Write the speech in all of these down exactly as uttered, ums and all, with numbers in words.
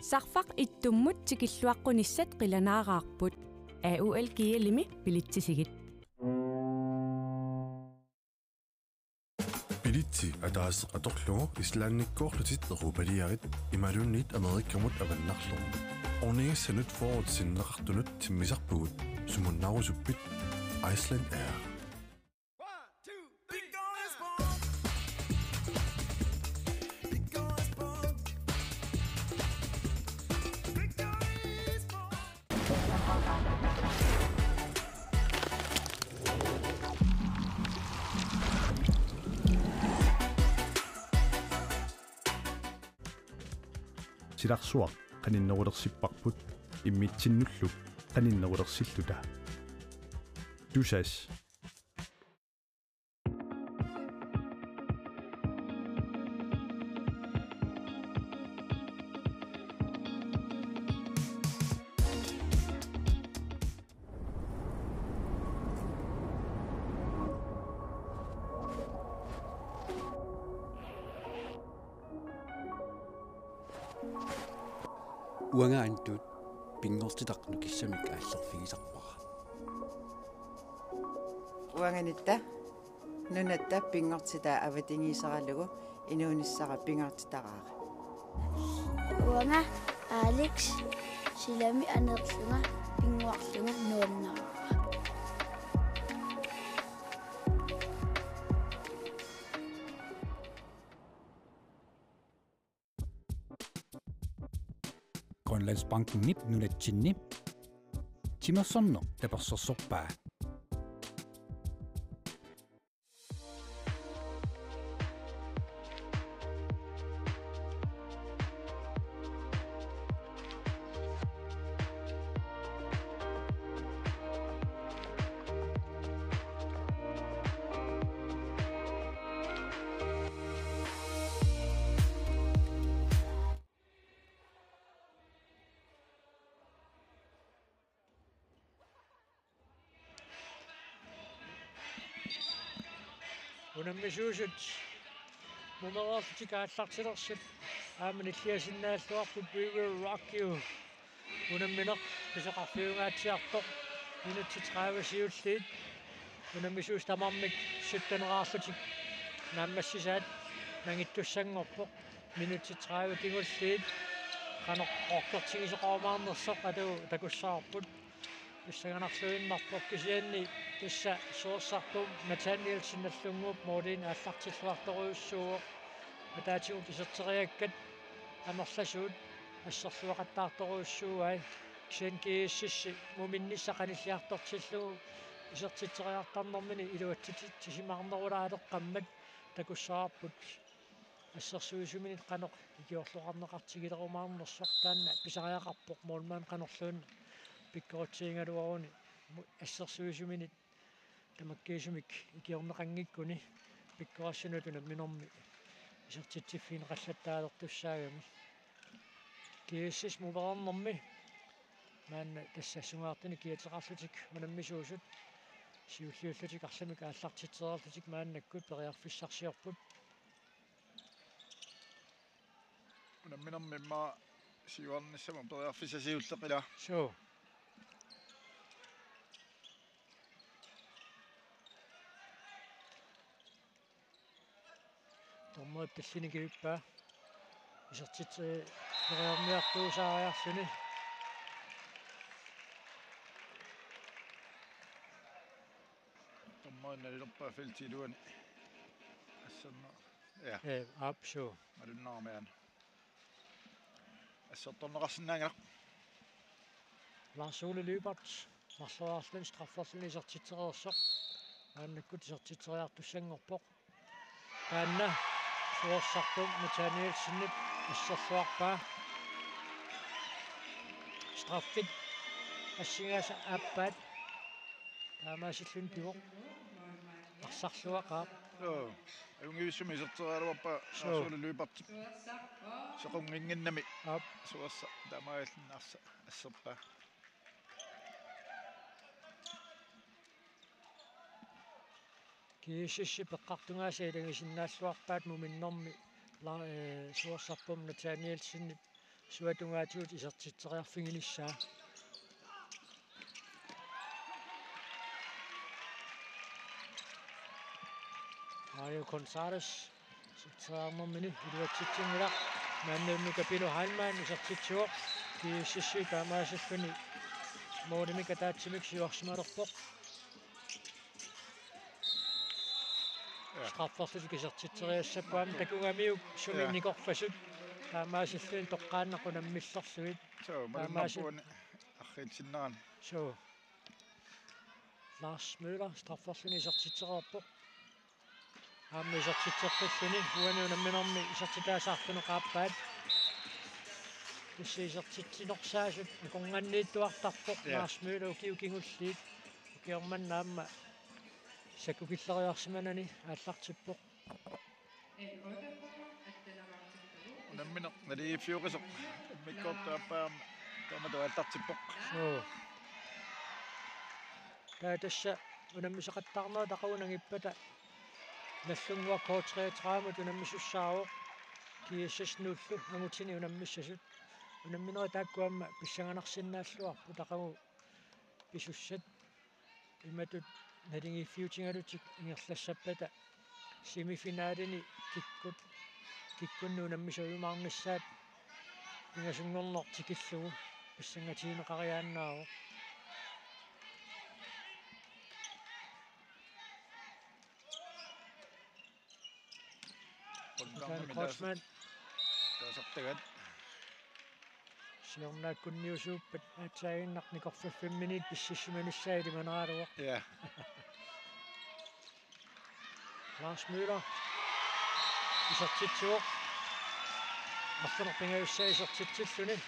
Sarfaq ittummut tikilluaqqunissat qilanaaraarput. A U L G L-imi bilitsisigit. Bilitsi ataaseq atorlugu Islandikkoorlutit Europaliarit imaluunniit Amerikamut avannarlugu. Ornigissanut fyrret sinneqartunut timmisarpugut, sumunnaarusuppit? Iceland Air. Silarsuaq qaninnerulersipparput immitsinnullu qaninnerulersilluta. Tusass. Uanga Antut pinngortitaq nukissamik aallerfigisarpara. Uanganitta nunatta pinngortitaa avatangiiseralugu inuunissara pingaartitaraara. Uanga Alex, silami aneerlunga pinnguarlunga nuannaara. Grønlandsbankenip nunatsinni timersorneq tapersersorpaa. Unammisuusut mumereerlutik aallartilersut aamma nilliasinnaalluarput Bøvø Rockiu unammineq pisoqarfiungaatsiartoq minutsit tredive siulliit. Unammisuusut tamarmik sytteneraarlutik naammassisaat nangittussanngorpoq. Minutsit tredive kingulliit qanoq orkertigisoqarumaarnersoq atu takussavarput. Pissanganarluinnarpoq kisianni tassa Suersartup Nathanielsen Nallunnguup målinik aallartilluartorujussuuvoq. Ataatigut iserteriakkat amerlasuut assersueqattaartorujussuuai. Kisianni G S S-i muminnissaq qanilliartortillugu isertitseriartarnermini iluatsitsisimaarnerulaaleqqammat takussavarput. Assersuisuminit qanoq ikiorloqarneqartigilerumaarnersoq taanna pisariaqarpoq, målmand qanorluunniit pikkorutsigigaluaruni mu-, assersuisuminit tamakkiisumik ikiorneqanngikkuni pikkorissannut unamminermi isertitsiffigineqallattaalertussaagami. G S S mumereernermi maanna tassa sungaartunik kiateqarlutik unammisuusut siulliullutik arlamik aallartitsereerlutik maannakkut periarfissarsiorput. Unamminermi immaqa siuarnissamut periarfissaq siulleq, ilaa? Suu. Dommerip tallini kivippaa. Isertitsi periarniartuusaariarluni. Dommerip nalilerpaa feltip iluani asserna. Ja. Ee, aap, suu. Malunnarami aana. Assertorneqarsinnaanngilaq. Lars Ole Lyberth marloriarluni strafferluni isertitsereersoq. Maannakkut isertitseriartussanngorpoq. Taanna Suersartup Nathanielsenip asserluarpaa. Straffit assigaasa aappaat. Taamaasilluni pivoq. Arsarluaqaaq. Joo. Ajunngivissumik iserteriaraluarpaa. Joo. Lars Ole Lyberth. Sequnnginnginnami. Aap. Suersaq taamaalilluni arsaq asserpaa. G S S-ip eqqartugaasa ilagisinnaalluarpaat muminnermi la-, ee, Suersartup Nathanielsenip suatungaatigut isertitseriarfiginissaa. Mario Gonzalez iserteriarnermini iluatsitsinngilaq. Maanna Nuka Pilo Heilmann isertitsivoq. G S S-i taamaasilluni målimik ataatsimik siuarsimalerpoq. Ja. Strafferlutik isertitseriassapput aamma takugamiuk sumi, ja, nikorfasut. Taamaasilluni toqqaannaq unammillerlugit. Soo, taamaasi-, malunnarpoq uani arriitsinnerani. Soo. Lars Møller strafferluni isertitsereerpoq. Aamma isertitseqqilluni uani unamminermi isertitaasa arfineq-aappaat. Tassa isertitsinersaasut akornanniittuartarpoq, ja, Lars Møller ukiut kingulliit. Ukioq manna aamma sakkukilleriarsimanani aallartippoq. Unammineq naligiiffiuqisoq immikkoortup aappaa aamma taamatut aallartippoq. Soo. Taava tassa unammisaqattaarnerit aqagu nangippata Nagdlunguaq K treogtredive-mut unammisussaavoq, G S S nullu angutini unammissasut. Unamminerit taakku aamma pissanganarsinnaalluarput aqagu pisussat. Imatut naligiiffiutigalutik ingerlassappata semifinalini kikkut, kikkunnut unammisariumaarnissaat pingasunngorneq tikillugu pissangatigineqariaannaavoq. Rundgang. Kreutzmann. Taasartagat. Siornaakkunniusuuppat aatsaaginnaq nikorfaffimminiit pississimanissiat ilimanaraluaq. Ja. Lars Møller isertitsivoq. Arfineq-pingajussaa isertitsilluni.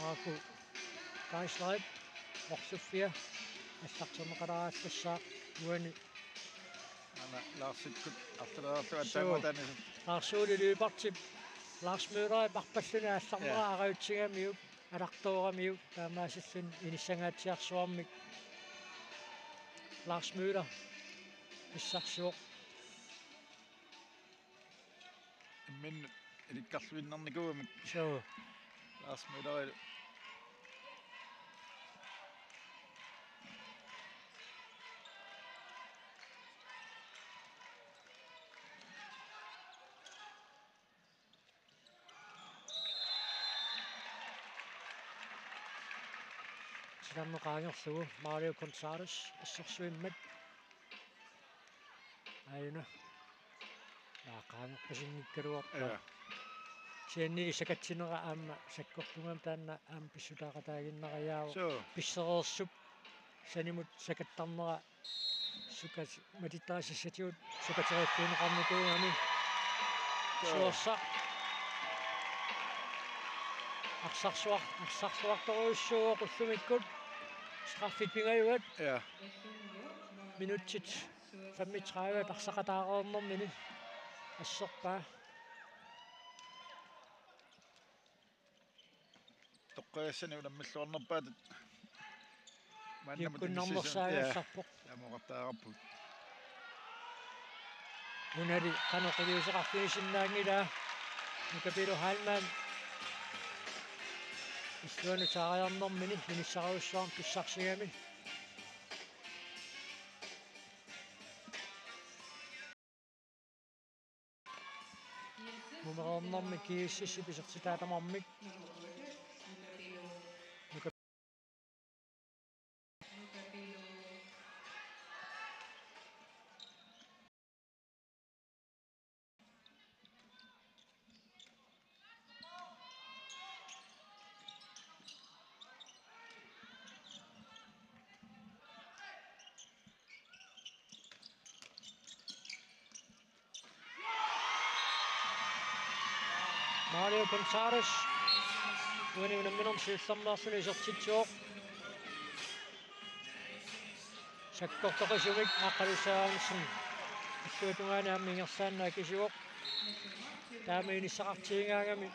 Marco Geisler, Orsuffia, allarterneqalaarallassaaq uani. Aana Larsikkut artaleerlugu. Soo, attaanngortaanisu. Lars Ole Lyberthip Lars Møllerip arpalluni aallarnera, ja, arajutsigamiuk, alartooramiuk, taamaasilluni inissangaatsiarsuarmik Lars Møller pissarsivoq. Imminnut ilikkarluinnarnikuugamik. Soo. Lars Møller. Silammeq qaangerlugu Mario Gonzalez assersuimmat. Aajuna. Aa, qaangerpasinngikkaluarpaa. Ja. Kisiannili sakatsinera aamma sakkortugami taanna aamma pissutaaqataaginnariaavoq. Soo. Pissereersup sanimut sakattarnera sukat matittarisassatigut sukateriiffigineqarnikuugami. Joo. Suorsa. Arsarsuar-, arsarluartorujussuuvoq ullumikkut. Straffit pingajuat. Ja. Minutsit femogtredive arsaqataareernermini. Asserpaa. Toqqagassanik unammilluarnerpaatut. Maannamut piukkunnarnersaagassarpoq. Taamaqattaararput. Unali qanoq iliuuseqarfigisinnaanngilaa. Nuka Pilu Heilmann. Illuanut taariarnermini inissarujussuarmik pissarsigami. Mumereernermi G S S-ip isertitaa tamarmik. Mario Gonzalez uani unamminermi siullermeerluni isertitsivoq. Sakkortoqisumik Aaqqalu Sørensen illuatungaani aamma ingerlaannaq akisuvoq. Taama inissaqartigigaangami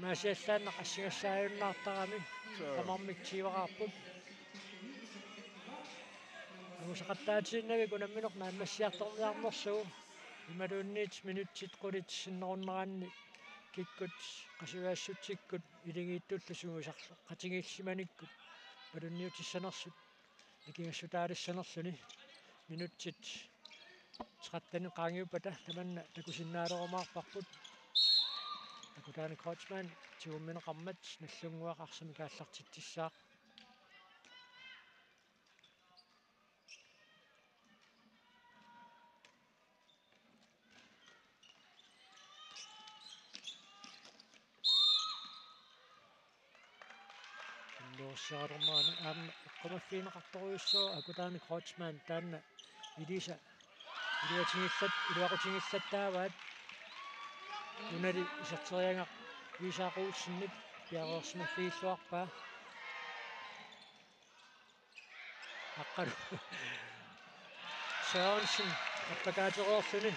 Maasiallaannaq assigassaajunnaartarami. Suu. Tamarmik tyveraarput. Angusaqattaatiinnavik unammineq naammassiartorniarnersugut. Imaluunniit minutsit qulit sinnerunneranni kikkut qasujaassutsikkut iligiittullu sungiusarleqatigiillisimanikkut malunniutissanersut. Ikigassutaalissanerluni minutsit tretten qaangiuppata tamanna takusinnaalerumaavarput. Akutaani Kreutzmann tigummineqarmat Nagdlunguaq arsamik aallartitsissaaq. Innuussiartormaani aamma eqqumaffigineqartorujussuuvoq Akutaani Kreutzmann taanna ilisa iluatigillat-, iluaqutigillattaavaat. Unali iserteriagaq Isak Olsenip piareersimaffigilluarpaa. Aqqalu Sørensen appakaatereerluni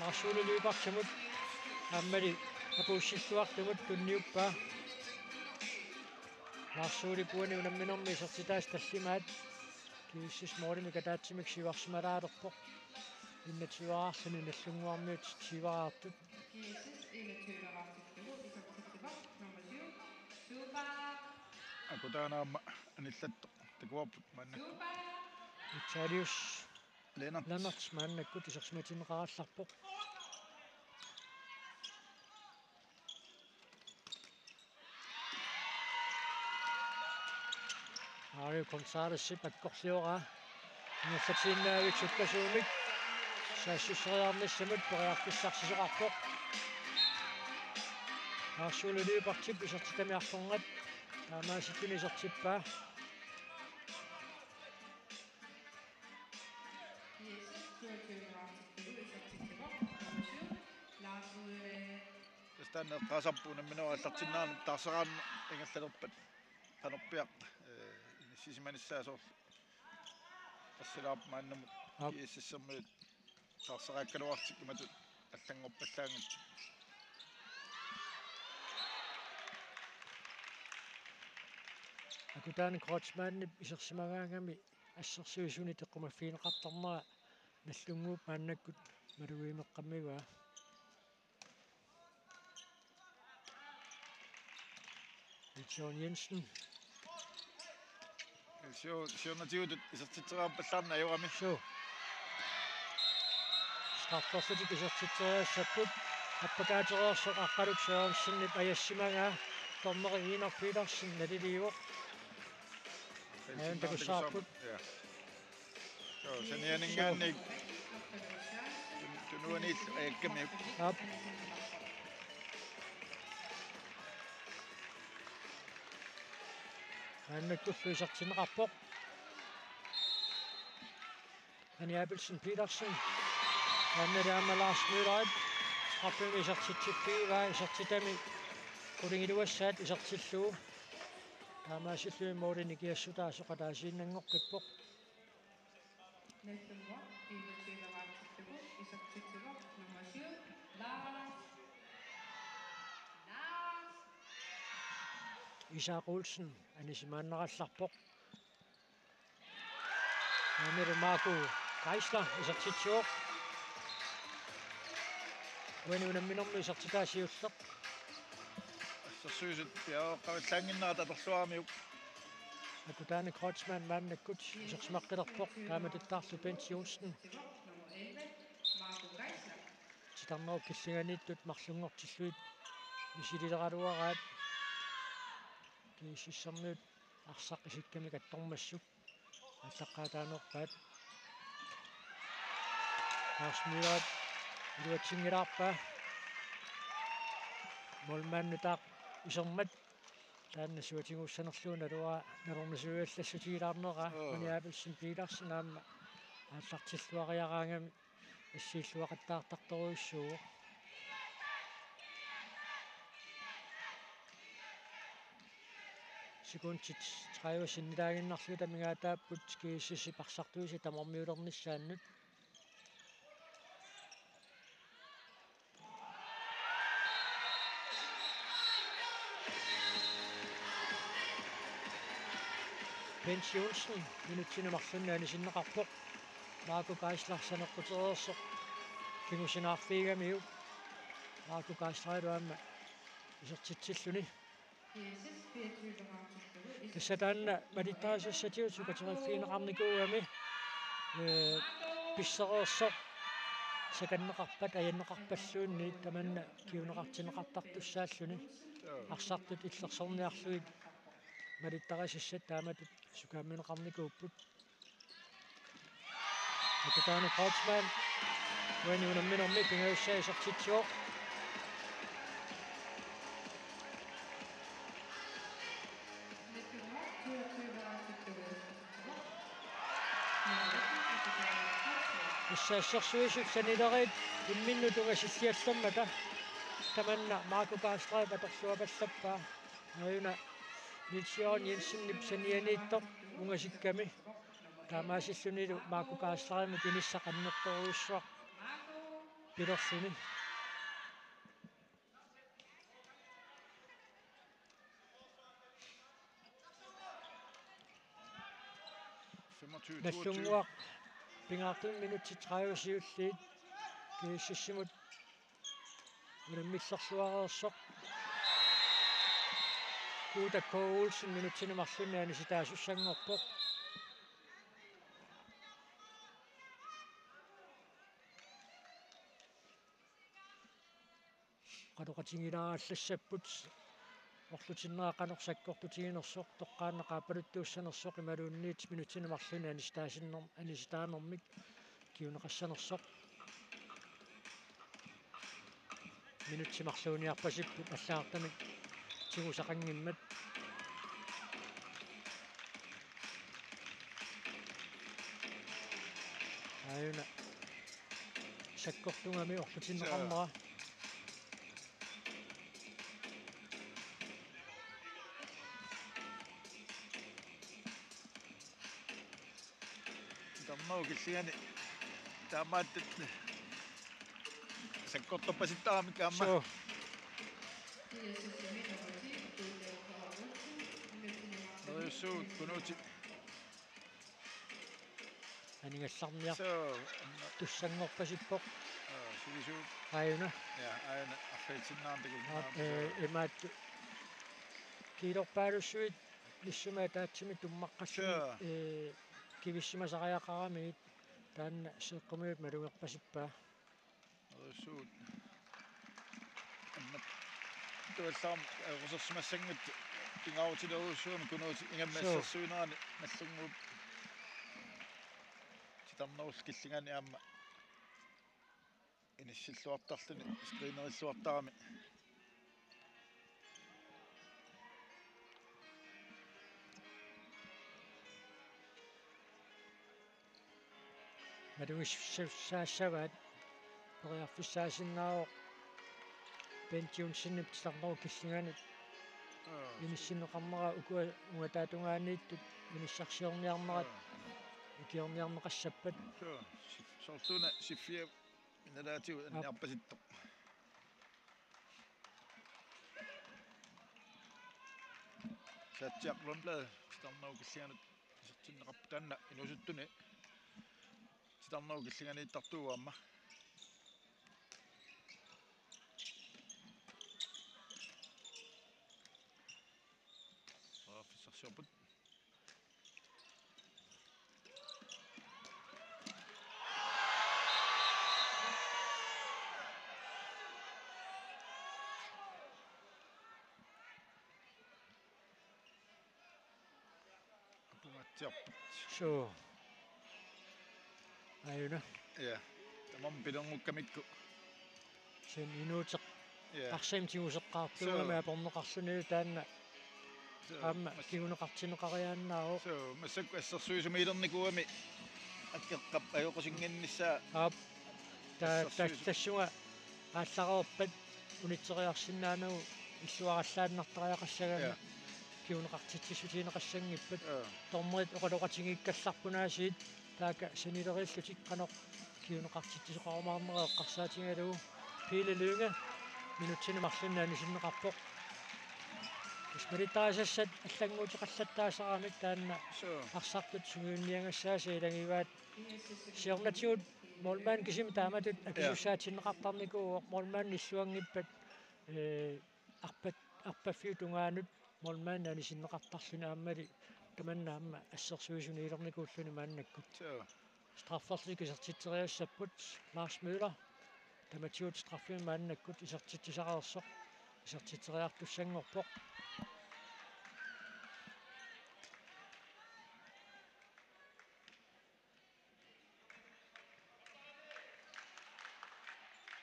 Lars Ole Lyberthimut aammali apuussilluartumut tunniuppaa. Lars Olep uani unamminermi isertitaasa tallimaat G S S-ip målimik ataatsimik siuarsimalaalerpoq. Enogtyveraarluni Nagdlunguarmiut tyveraartut. Akutaani aamma anillattoq takuarput maannakkut. Vitalius Lennert. Lennert maannakkut isersimatinneqarallarpoq. Mario Gonzalezip akkorlioraa. Ingerlatiinnavik sukkasuumik saassusseriarnissamut periarfissarsisoqarpoq. Lars Ole Lyberthip isertitami arfernat taamaasilluni isertippaa. Tassa taanna eqqaasarput unamminerup aallartinnera taarseraanni ingerlalerpat qanorpiaq, eh, inissisimanissaa soorlu. Tassalaarpoq maannamut Aap. G S S-ermiut taarseraakkaluarlutik imatut allanngorpallaanngitsut. Akutaani Kreutzmannip isersimagaangami assersuisuni eqqumaffigineqartarnera Nagdlunguup maannakkut malugiumeqqammivaa. John Jensen. Sio-, siornatigut isertitseriarpallaarneq ajorami. Suu. Strafferlutik isertitseriassapput. Appakaatereersoq Aqqaluk Sørensenip ajassimagaa. Dommeri Iinor Petersen naliliivoq. Aajuna takussavarput. Ja. Joo, sanianinngaanniit tun-, tunuaniillu ajakkamiuk. Aap. Maannakkullu isertinneqarpoq. Hanne Abelsen Petersen. Aannali aamma Lars Møllerip straffemi isertitsippaa, isertitami qulingiluassaat isertillugu. Taamaasilluni målini ikigassutaasoq ataasiinnanngortippoq. Nagdlunguaq enogtyve-raatsillugu isertitsivoq nummer syv, Lars. Lars. Isak Olsen anisimaannarallarpoq. Aammalu Marco Geisler isertitsivoq. Uani unamminermi isertitaa siulleq. Assersuisut piareeqqavallaannginnerat atorluaramiuk. Akutaani Kreutzmann maannakkut isersimaqqilerpoq, taamatuttaarlu Bent Johnsen. Titarnerup killinganiittut marlunngortillugit misilileraluaraat. G S S-ermiut arsaq isikkamik attormassuk aallaqqaataanerpaat. Lars Møllerip iluatsinngilaarpaa. Målmandi nutaaq isermat. Taanna suatigussanerlugu naluara nalornisuiallassutigilaarnera. Oo. Hanne Abelsen Petersen aamma aallartilluariaraangami assiilluaqattaartartorujussuuvoq. Sekundit tredive sinnilaaginnarlugit amigaataapput G S S-ip arsartuisa tamarmiulernissaannut. Bent Johnsen minutsini marlunni anisinneqarpoq. Marco Geisler saneqqutereersoq kingusinaarfigigamiuk. Marco Geisler aamma isertitsilluni. Tassa taanna malittarisassatigut sukateriffigineqarnikuugami, ee, pissereersoq sakanneqarpat ajanneqarpalluunniit tamanna kinguneqartinneqartartussaalluni. Arsartut illersorniarlugit malittarisassat taamatut sukaammineqarnikuupput. Atataani Kreutzmann. Uani unamminermi pingajussaa isertitsivoq. Tassa assersuisut sanileriit imminnut tungasilliallermata tamanna Marco Geislerip atorluapallappaa. Aajuna Niels Jørgen Jensenip sanianiittoq ungasikkami. Taamaasillunilu Marco Geislerimut inissaq annertoorujussuaq pilerluni. Femogtyve toogtyve. Nagdlunguaq pingaartumik minutsit tredive siulliit G S S-imut unammillerluareersoq. Kuuta K. Olsen minutsini marlunni anisitaasussanngorpoq. Oqaloqatigilaarallassapput orlutinnera qanoq sakkortutiginersoq, toqqaannaq aappaluttuussanersoq imaluunniit minutsini marlunni anisitaasinner-, anisitaanermik kinguneqassanersoq. Minutsit marluuniarpasipput allagartamik tigusaqanngimmat. Aajuna sakkortugami orlutinneqarnera. Titarnerup killingani taamaattut sakkortorpasittarami aamma. Suu. Neriussuugut Kunuuti. Aningallarniartussanngorpasippoq. Suu. Aa, sivisuu. Aajuna. Ja, aajuna. Arfiitsinnaarnikuunngilara. Aa, ee, imaattoq. Kiilorpaalussuit nissumik ataatsimik tummaqqalluni, suu, ee, kivissimasariaqaramigit taanna seeqqumiut malugerpasippaa. Neriussuugut. Annertuallaamik ajoqusersimassanngitsoq pingaarutilerujussuugami Kunuuti ingammik, suu, assersuinerani Nagdlunguup titarnerullu killingani aamma inissilluartarluni screenerilluartarami. Malugissussaassavaat periarfissaasinnaavoq Bent Johnsenip titarnerup killinganut. Aa. Inissinneqarnera ukua ungataatungaaniittut inissarsiorniarnerat, aa, ikiorniarneqassappat. Suu, sif-, soorluuna siffiap inalaatigut, aap, anniarpasittoq. Saatsiaq Lundblad titarnerup killinganut isertinneqarpoq, taanna inuusuttuni titarnerup killinganiittartuuvoq aamma. Periarfissarsiorput. Apungaatsiarput. Suu. Aajuna. Ja. Tamarmik pilernguukkamikku. Sen inuuteq. Ja. Arsamik tiguseqqaartuugami. Suu. Aporneqarlunilu taanna. Suu. Aamma mas-, kinguneqartinneqariaannaavoq. Suu, massakkut assersuisumiilernikuugami akkeqqap ajoqusinnginnissaa. Aap. Ta-, ta-, assersuisu-, tassunga aallareerpat unitseriarsinnaanagu illuarallaannartariaqassagami. Ja. Kinguneqartitsissutigineqassanngippat. Ja. Dommerit oqaloqatigiikkallarput aasiit taakku sanileriillutik qanoq kinguneqartitsisoqarumaarnerat eqqarsaatigalugu. Pele Lynge minutsini marlunni anisinneqarpoq. Merittarisassat allannguuteqallattaasaramik taanna. Suu. Arsartut sungiunniagassaasa ilagivaat. Siornatigut målmand kisimi taamatut, ja, akisussaatinneqartarnikuuvoq, målmand illuanngippat, ee, arpat-, arpaffiup tungaanut målmand anisinneqartarluni aammali tamanna aamma assersuisuniilernikuulluni maannakkut. Suu. Strafferlutik isertitseriassapput, Lars Møller. Tamatigut straffimik maannakkut isertitsisaqarsoq. Isertitseriartussanngorpoq.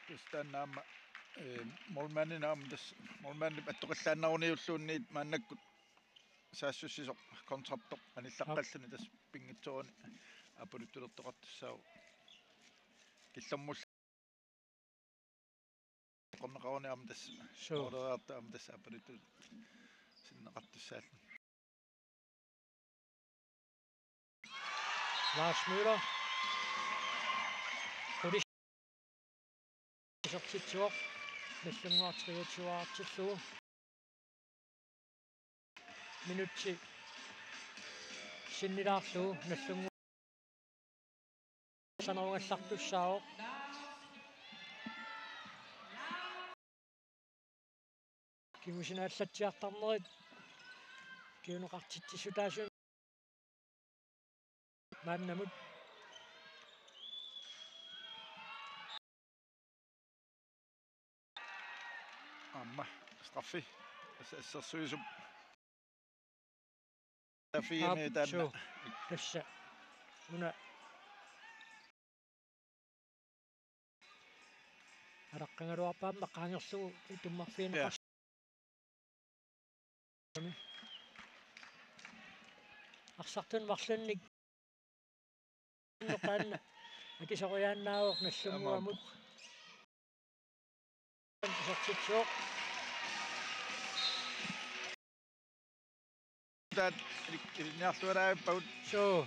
Tassa taanna aamma, ee, målmandinut aamma tassa målmandip attoqallaannaruniulluunniit maannakkut saassussisoq kontraptoq anillaqqalluni tassa pinngitsoorani aappaluttulertoqartussaavoq. Killormut eqqorneqaruni aamma tassa. Suu. Måleriartoq aamma tassa aappaluttuleq sinneqartussaalluni. Lars Møller. Qulit isertitsivoq. Nallunnguaq treogtyve-artillugu. Minutsi sinnilaarlugu Nallunnguaq sanerugallartussaavoq. Kingusinaallaatsiartarnerit kinguneqartitsissutaasut maannamut. Aamma straffi. As-, assersuisup. Straffiani. Aap, taanna. Suu. Tassa. Una. Alaqqagaluarpoq aamma qaangerlugu tummarfigineqartoq. Ja. Arsartunik marlunnik. Taanna akisoriaannaavoq Nallunnguamut. Isertitsivoq. Taat ilik-, ilinniarlualaarpagut. Suu.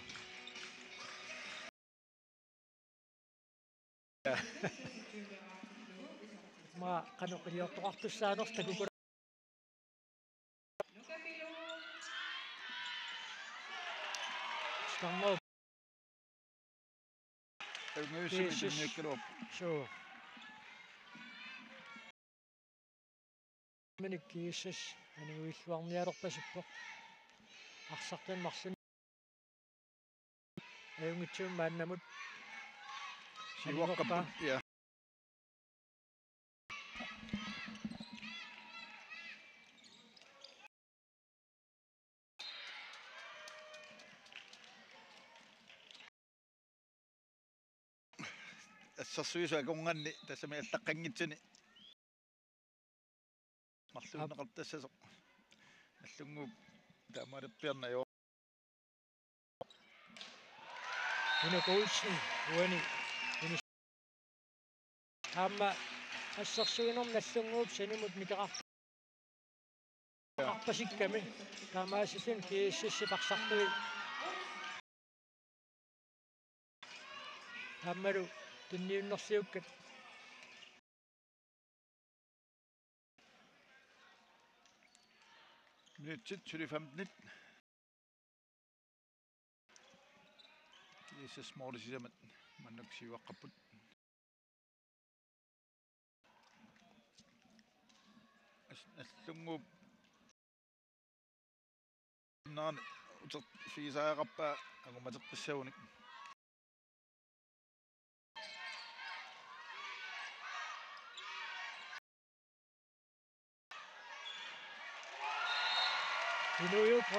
Aamma qanoq iliortoqartussaanersoq takukkula. Skango. G S S. Suu. Maannakkut G S S aniguilluarnialerpasippoq. Arsartunik marlunnik ajunngitsumik maannamut siuaqqapput. Anigorpaa. Ja. Assersuisut akornanni tassami allaqqanngitsuni. Marluunneqartassasoq. Nallunnguup taamaalerpiarneq ajorpoq. Inuk Olsen uani. Aamma assersuinermi Nallunnguup sanimut nikeqar-, qarpasikkami. Taamaasilluni G S S-ip arsartui aammalu tunniunnerliukkat. Minutsit suli femtenit. G S S-ip måli sisamat maannakkut siuaqqapput. As-, Nallunnguup naani uterfigisariaqarpaa angumateqqissagunik. Inuup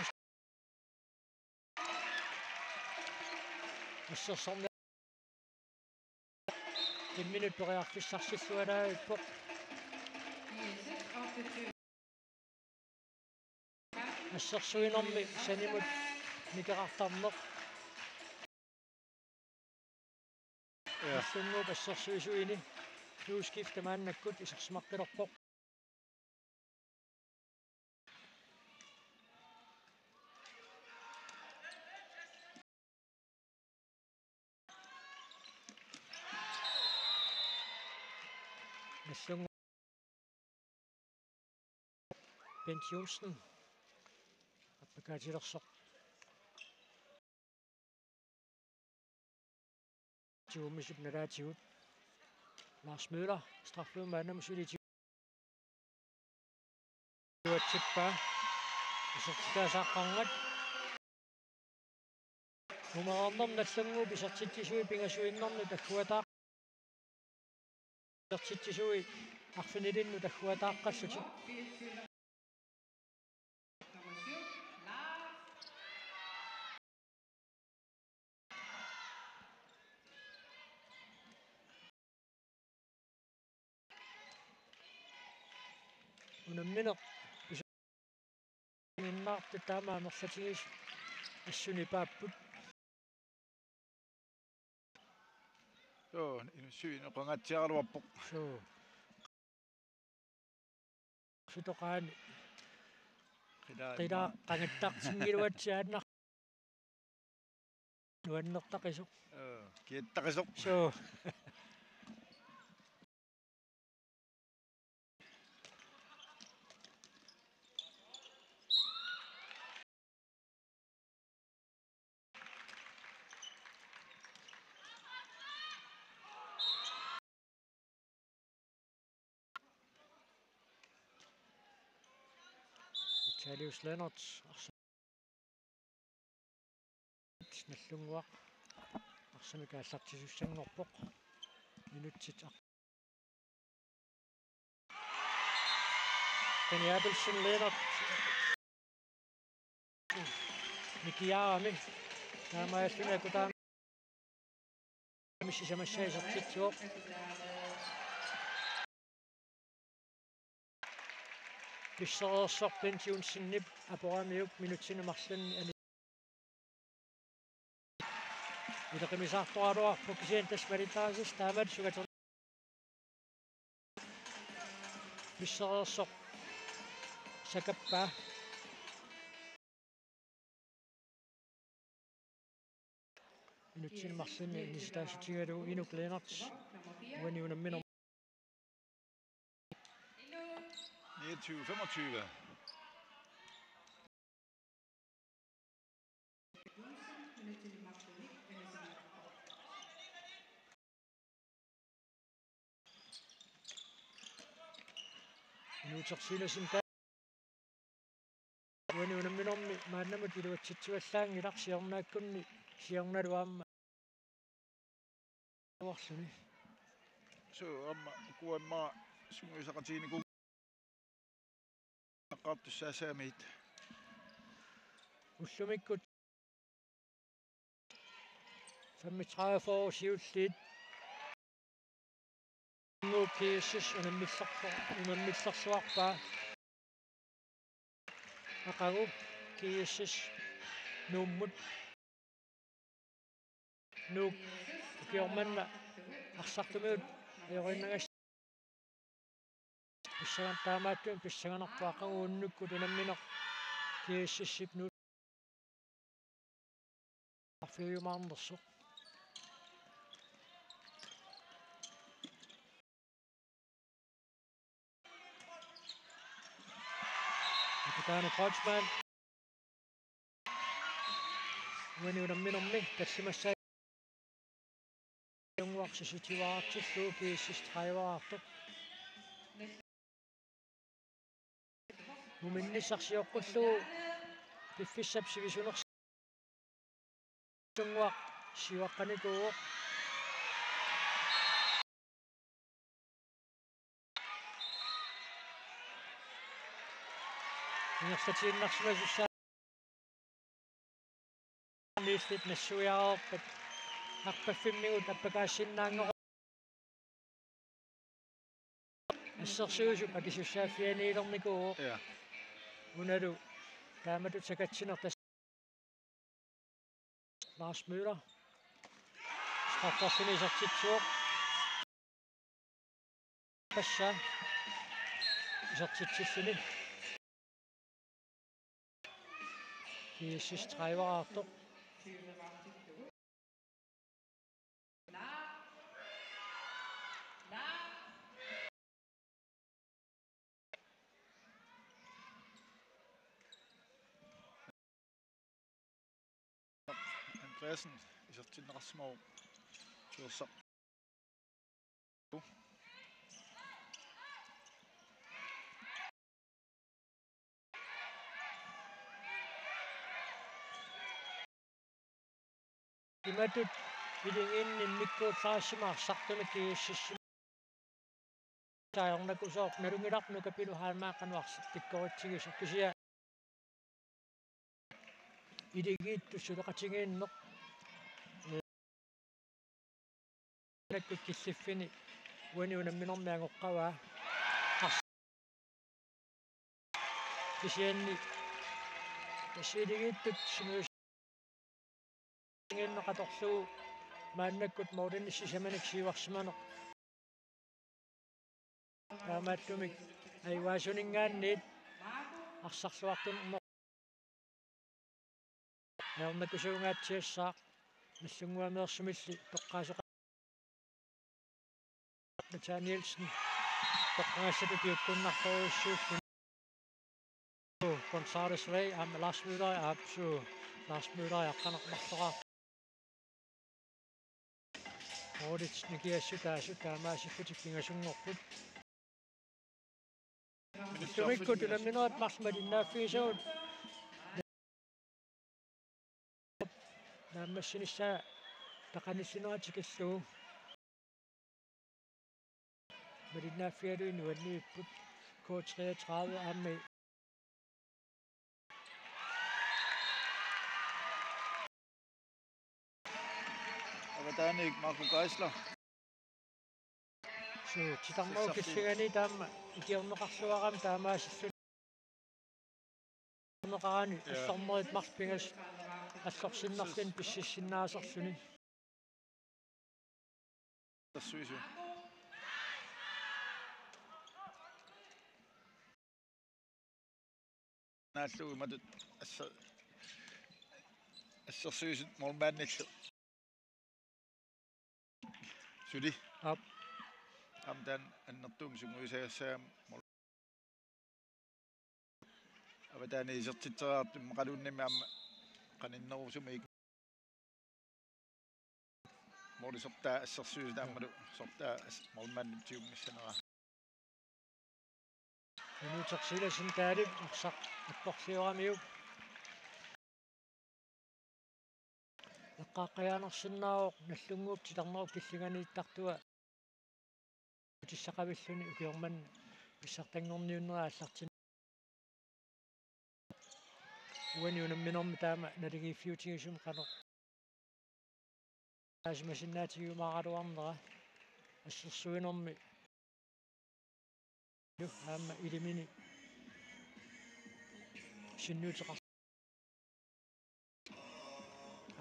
assersorniarnermut periarfissarsilluarpoq. Assersuinermi sanimut nikeqartarneq. Ja. Nallunnguup assersuisuini udskiftimi maannakkut isersimaqqilerpoq. Nallunnguup Bent Johnsen. Kaatilersoq. Tiummisip nalaatigut. Lars Møller, straffeumaanam suli tiuatsippaa. Isertitaasaqqarngat. Umaarnerm nallannguup isertitsisui pingasuinnarnut agguataaq-, isertitsisui arfinilinnut agguataaqqallutik. Unammineq isu-, innaartut taama amerlatigisut assut nipaapput. Suu, inussivik oqangaatsiaraluarpoq. Suu. Sitoqaani. Qilaa. Qilaa imma. Qangattartinngiluatsiaannaq. Nuannertaqisoq. Joo, kiattaqisoq. Suu. Italius Lennert, arsa-, Nallunnguaq arsamik aallartisussanngorpoq. Minutsit ar-, Kenny Abelsen, Lennert. Nikiaarami. Taamaalluni akutaami sisamassaa isertitsivoq. Pissereersoq Bent Johnsenip aporamiuk minutsini marlunni ani-, ileqimisaartoraluarpoq kisianni tassa malittarisassaq taamatut sungater-, pissereersoq sakappaa. Minutsini marlunni inisitaassutigaalu Inuk Lennert uani unamminermi. Niogtyve femogtyve. Inuutersiinasinta uani unamminermi maannamut iluatsitsivallaanngilaq siornaakkunni siornalu aamma uarluni. Suu, aamma Q M A sungiusaqatiginikuuvoq. Naqqaartussaassagamiit. Ullumikkut femogtredive fyrre siulliit. Nuuk G S S unammillerlu-, unammillerluarpaa. Aqagu G S S Nuummut. Nuuk ukioq manna arsartumiut ajoriinnagas-, pissangan-, taamaattumik pissanganarpoq aqagu unnukkut unammineq G S S-ip Nuuk arfiumaarnersoq. Akutaani Kreutzmann. Uani unamminermi tallimassaa Nallunnguaq seksogtyveartillugu G S S trediveartoq. Muminnissaq sioqqullugu piffissap sivisunersoq. Nallunnguaq siuaqqanikuuvoq. Ingerlatiinnarsimasussaanniillit nassuiareerpat arpaffimmigut appakaassinnaanngorpoq. Assersuisup akisussaaffianiilernikuuvoq. Ja. Unalu taamatut sakatsineq tassa Lars Møller. Straffersuni isertitsivoq. Passa. Isertitsilluni. G S S trediveartoq. Madsen isertinneqarsimavoq. Tuersa. Imatut iligiinni immikkuullarissammata arsartumik GSS-imut taajornakusoq nalunngilarput Nuka Pilu Heilmann qanoq arsaq pikkoritsigisoq kisianni iligiittut suleqatigiinneq. Nakkut killiffini uani unamminermi angoqqavaa. Kisianni tassa iligiittut sumi- ginneq atorlugu maannakkut målinik sisamanik siuarsimaneq. Taamaattumik ajugaasuninngaanniit arsarluartunik ajornakusuugaatsiassaaq Nagdlunguameersumilli toqqaasoqarpoq Nathanielsen toqqagassatut piukkunnartorujussuulluni. Gonzales Rey aamma Lars Møller aapsuu Lars Møller aqqaneq-marloraartoq. Målit nikiassutaasut taamaasillutik pingasunngorput. Ullumikkut unamminerit marluk malinnaaffigisagut naammassinissaa peqanillinerata tikillugu. Malinnaaffigalugit nuanniipput. K treogtredive aamma avataaniit Marco Geisler. Suu, titarnerup killingani taama ikiorneqarluarami taamaasillutik. Neqarani Ja. Allormerit marluk pingasut allorsinnarluni pississinnaasorluni. Tassuisu. Naallugu imatut assa-, assersuisut målmandillu. Suli. Aap. Aamma taanna annertuumik sungiusagassaagami mål-, avataani isertitseriartut immaqaluunniimmi aamma qaninnerusumik målisortaa assersuisut aammalu sortaa as-, målmandip tigummissanera. Inuuteq Silassen Dahllip arsaq attorlioramiuk. Eqqaaqqajaanarsinnaavoq Nagdlunguup titarnerup killinganiittartua utissaqavilluni ukioq manna pissartanngorniunnerit aallartin-. Uani unamminermi taama naligiiffiutigisumik qanoq taasimasinnaatigiumaaraluarnera assersuinermi. Aamma ilimini sinnuuteqar-,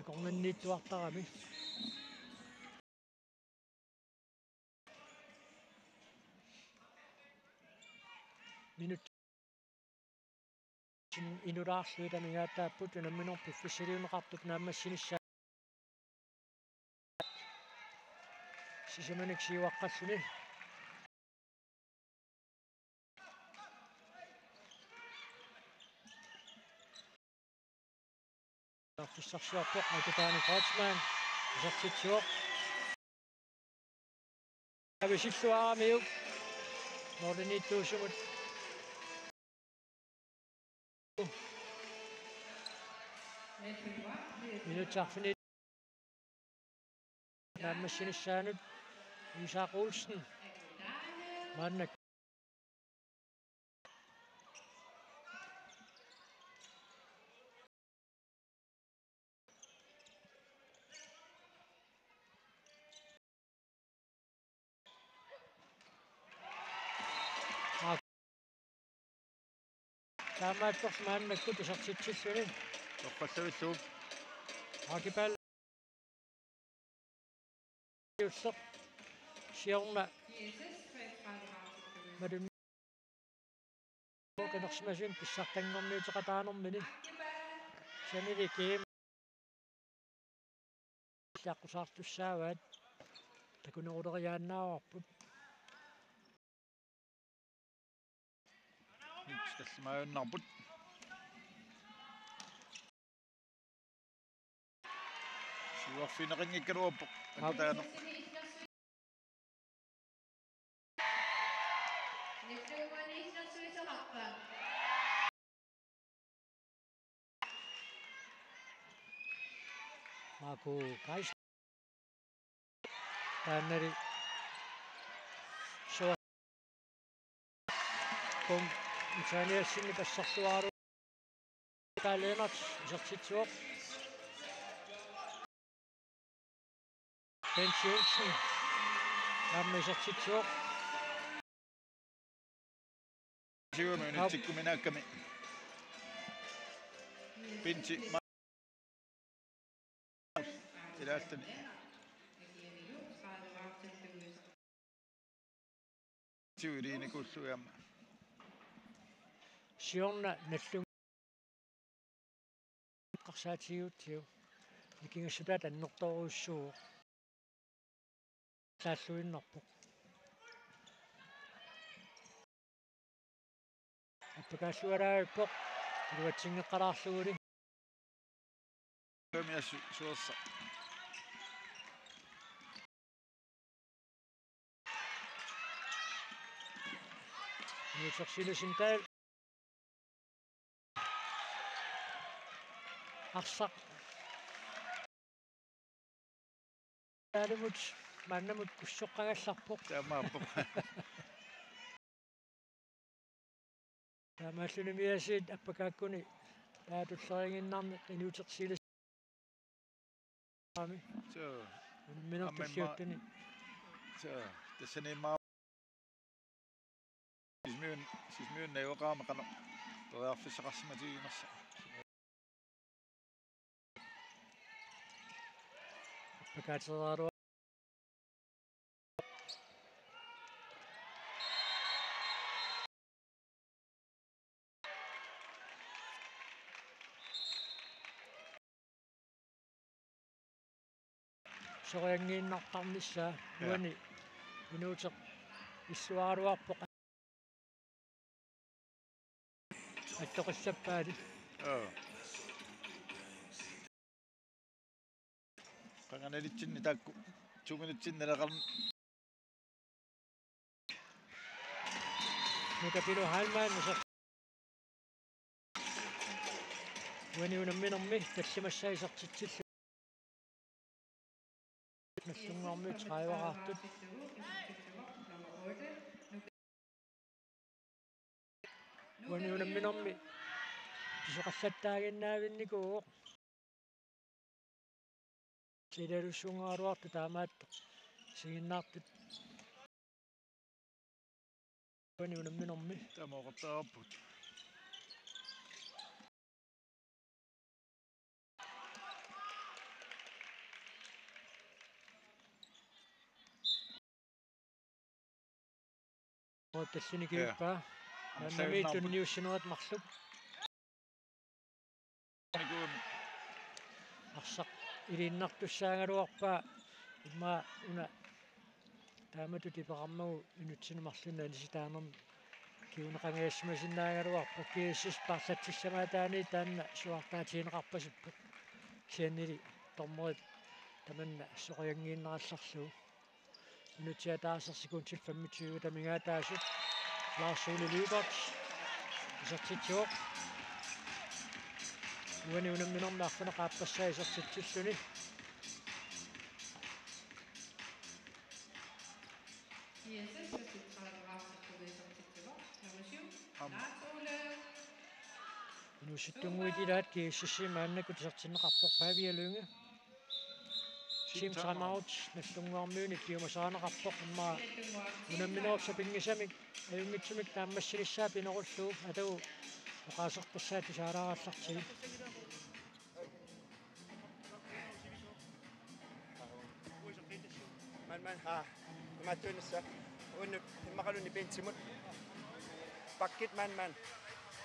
akornanniittuartarami. Minut inulaarlugit amigaataapput unamminerup piffissaliunneqartup naammassinissaa. Sisamanik siuaqqalluni. Taarfissarsiorpoq Aakitaani Kreutzmann. Isertitsivoq. Avisilluaramiuk. Målimiittuusumut. Minutsit arfineq-, naammassinissaanut Isak Olsen. Maanna Taamaattorli maannakkut isertitsilluni. Torrallavillugu. Hakipal. Ulleq. Siorna. Malun. Qinersimasumik pissartanngorniuteqataanermini. Sanili Kim. Aqqusaartussaavaat. Takuneruleriaannaavarput. Tallimaajunnaarput. Uarfineqanngikkaluarpoq. Aap. Akutaaneq. Marco Geisler. Taannali sua-, kom-, Italiassinni tassarluaru. Karl Lennert isertitsivoq. Benji Olsen aamma isertitsivoq. Siumut. Aap. Tikkuminaakkami. Pinti ma-, ilaalluni. Siuliinikuullugama. Siorna nallun- Eqqarsaatigiutsigu. Nikingassutaat annertoorujussuuvoq. Taalluinnarpoq. Appakaallualaarpoq. Iluatsinngeqqalaarluguli. Kamiassu suorsa. Inuuteq Silas Dahl. Arsaq. Taalimut maannamut kussoqqagallarpoq. Taamaappoq. Taamaallumiaasiit appakaakkuni taava tulleriiginnarneq Inuuteq Silas. Aami. Suu. Unammineq. Aamma immaqa tulliuttuni. Suu. Tassani immaqa Sisimiun-, Sisimiunneq oqaama qanoq periarfissaqarsimatiginersoq. Appakaatereeraluarpoq. Sorianngiinnartarnissaa. Ja. Uani Inuuteq illuaraluarpoq. Attoqissappaali. Joo. Qanganalitsinni taakku tuminitsinni naleqarn-. Nuka Pilo Heilmann iser-, uani unamminermi tallimassaa isertitsillugu. Nallunnguarmiut tredive-raartut. Uani unamminermi pisoqallattaaginnaavinnikuuvoq. Silalussuungaluartut taamaattoq isiginnaartut. Uani unamminermi. Taama oqartarput. Tallini. Ja. Kiuppaa. Aamma nami tunniussinerat marluk. Nikuun. Arsaq iliinnartussaagaluarpaa immaqa una taamatut ipeqarmagu inutsinnut marlunnik anisitaanermut kinguneqangajassimasinnaagaluarpoq. G S S paarlatsissamaataani taanna suaartaatigineqarpasippoq. Kisiannili dommerit tamanna sorianngiinnarallarlugu. Minutsit ataaseq sekundit femogtyve amigaataasut. Lars Ole Lyberth isertitsivoq. Uani unamminermi arfineq-aappassaa isertitsilluni. G S S syvogtredive, Lars Ole isertitsivoq. Nummer syv, Lars Ole. Inuusuttunnguit ilaat G S S-imi maannakkut isertinneqarpoq Pavia Lynge. Team timeout, Nagdlunguarmiunit piumasarineqarpoq, immaqa unamminerup sapinngisamik ajunngitsumik naammassinissaa pinerullugu atagu oqaasertassaa tusaalaarallartigu. Maani, maani, haa. Imaattuinnassaaq. Unnuk immaqaluunniit pinsimut. Bakkit maani, maani.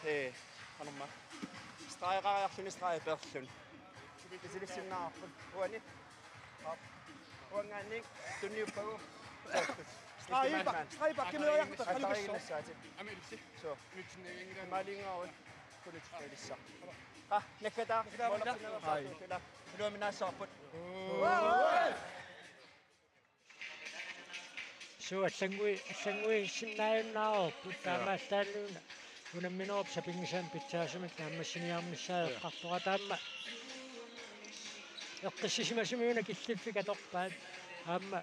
Hee, qanormaa. Stregeqariarluni strege peerluni. Isilissinnaarput. Uani. Aap. Uanngaanniit tunniuppagu. Strege ba-, strege bakkimeriarluta qalipassooq. Attaviinnassaatit. Suu. Maalinngaarut. Kunut ilissaa. Nakkataa. Ai. Iluaminnaassavarput. Suu, allannguit, allannguissinnaajunnaareerput. Taamaallaat una unamminerup sapinngisamik pitsaasumik naammassiniarnissaa eqqartoratta aamma. Eqqissisimasumi una killiffik atorpaat. Aamma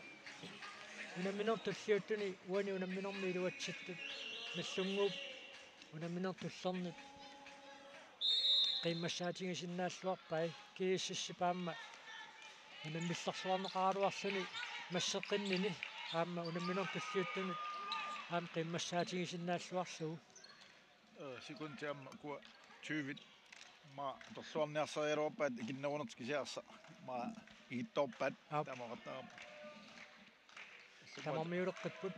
unamminerup tulliuttuni uani unamminermi iluatsittut Nagdlunguup unamminerup tullernut qiimmassaatigisinnaalluarpai. GSS-ip aamma unammillersuarneqaraluarluni masseqqinnini aamma unamminerup tulliuttuni aamma qiimmassaatigisinnaalluarlugu. Ee, sekundi aamma ukua tyve. Aamma atorluarniarsarigaluarpaat ikinnerunertik kisianni aamma igittoorpaat. Aap. Taamaqattaarama. Tamarmiuleqqipput.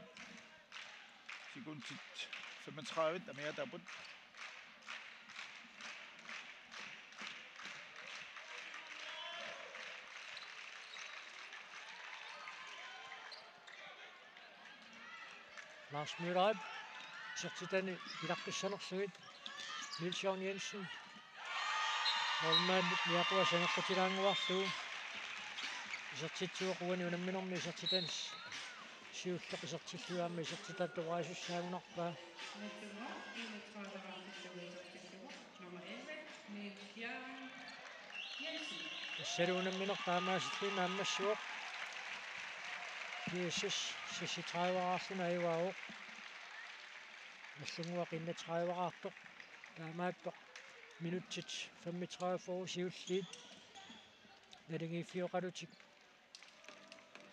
Sekundit femogtredive amigaataapput. Lars Møller. Isertitani ilaqqissanerlugit. Niels Jørgen Jensen. Målmandip niaqua saneqqutilaannguarlugu. Isertitsivoq uani unamminermi isertitani siulleq isertillugu aamma isertitaq atuarisussaagunarpaa. Nummer elleve, Niels Jørgen Jensen. Tassalu unammineq taamaasillugu naammassivoq. GSS seksogtredive-raarluni ajugaavoq. Nagdlunguaq enogtredive-raartoq. Taamaattoq minutsit femogtredive siulliit naligiiffioqalutik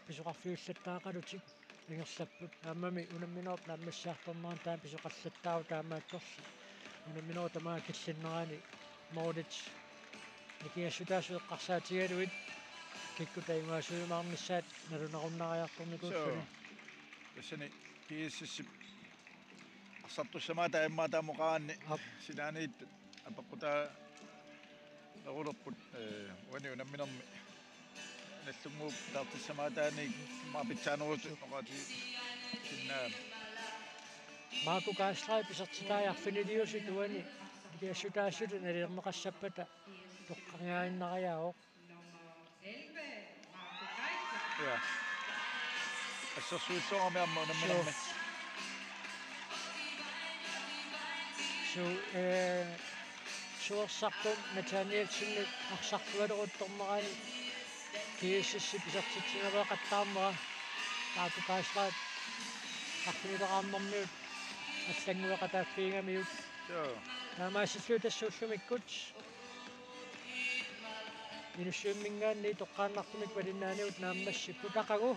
pisoqarfiullattaaqalutik ingerlapput. Aammami unamminerup naammassiartornerani taanna pisoqallattaarpoq taamaattorli. Unamminerup tamaat killinnerani målit nikingassutaasut eqqarsaatigalugit kikkut taamaasiumaarnissaat nalunarunnariartornikuulluni. Suu. Tassani GSS-ip arsartussamaataa immaqa taama oqaraanni. Aap. Sinaaniit apeqqutaanerulerput, ee, uani unamminermi Nagdlunguup taartissamaataaniit immaqa pitsaanerusut oqaatigisinnaammat. Marco Geisler isertitai arfiniliusut uani nikingassutaasut nalilerneqassappata toqqagaaginnariaavoq. Ja. Assersuissuarami aamma unamminermi. Suu. Suu, ee, suersarput Nathanielsenip arsarlualeruttornerani GSS-ip isertitsinaveeqattaarnera Marco Geislerip arfinileraarnermiut allanngueqataaffigigamiuk. Suu. Taamaasillugu tassa ullumikkut Inussivimminngaanniit toqqaannartumik malinnaaniupput naammassipput aqagu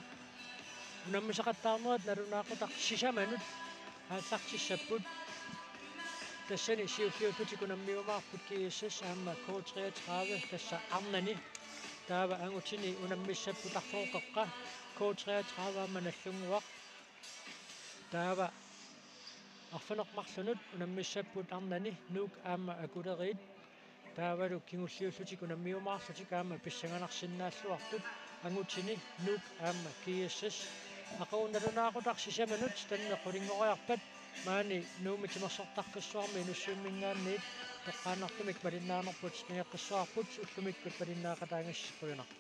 unammisaqattaarnerat nalunaaqutaq sisamanut aallartissapput. Tassani siulliullutik unammiumaarput GSS aamma K treogtredive tassa arnani. Taava angutini unammissapput Arferup Qeqqa, K treogtredive aamma Nagdlunguaq. Taava arfineq-marlunut unammissapput arnani Nuuk aamma Akuleriit. Taavalu kingulliullutik unammiumaarlutik aamma pissanganarsinnaalluartut angutini Nuuk aamma GSS. Aqagu nalunaaqutaq sisamanut taanna qulinngoriarpat maani Nuummi timersortarfissuarmi Inussivimminngaanniit toqqaannartumik malinnaanerput nangeqqissavarput ullumikkut malinnaaqataagassi qujanaq.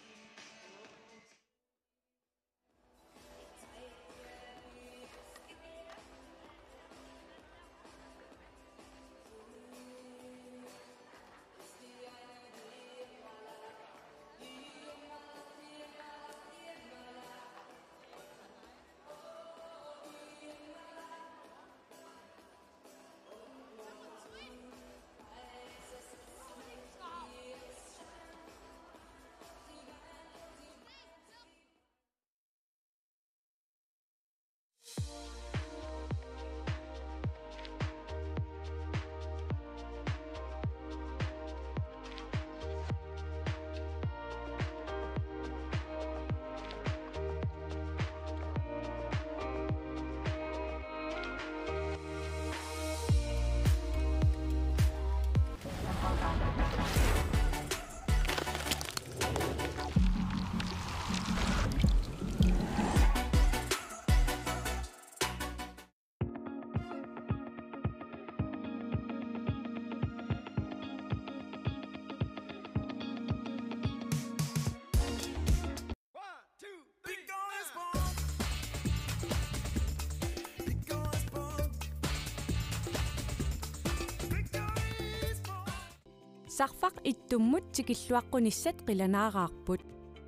Tarfaq ittummut tikilluaqqunissat qilanaaraarput.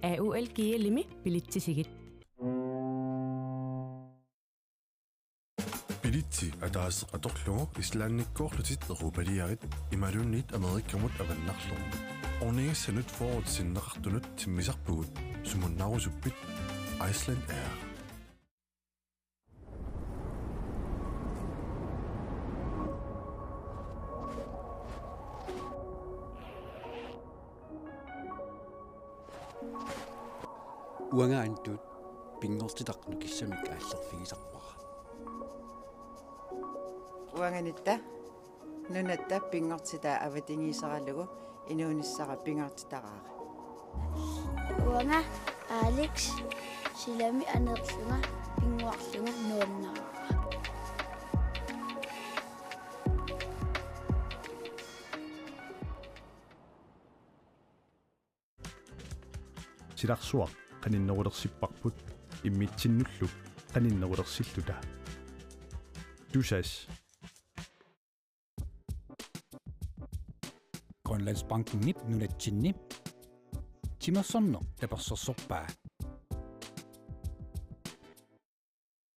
A U L G L-imi bilitsisigit. Bilitsi ataaseq atorlugu Islandikkoorlutit europaliarit imaluunniit Amerikamut avannarlugu. Ornigassanut fyrre sinneqartunut timmisarpugut, sumunnaarusuppit? Iceland Air. Uanga Antut pinngortitaq nukissamik aallerfigisarpara. Uanga Nitta nunatta pinngortitaa avatangiiseralugu inuunissara pingaartitaraara. Uanga Alex silami aneerlunga pinnguarlunga nuannaarara. Silarsuaq qaninnerulersipparput immitsinnullu qaninnerulersilluta. Tusass. Grønlandsbankenip nunatsinni timersorneq tapersersorpaa.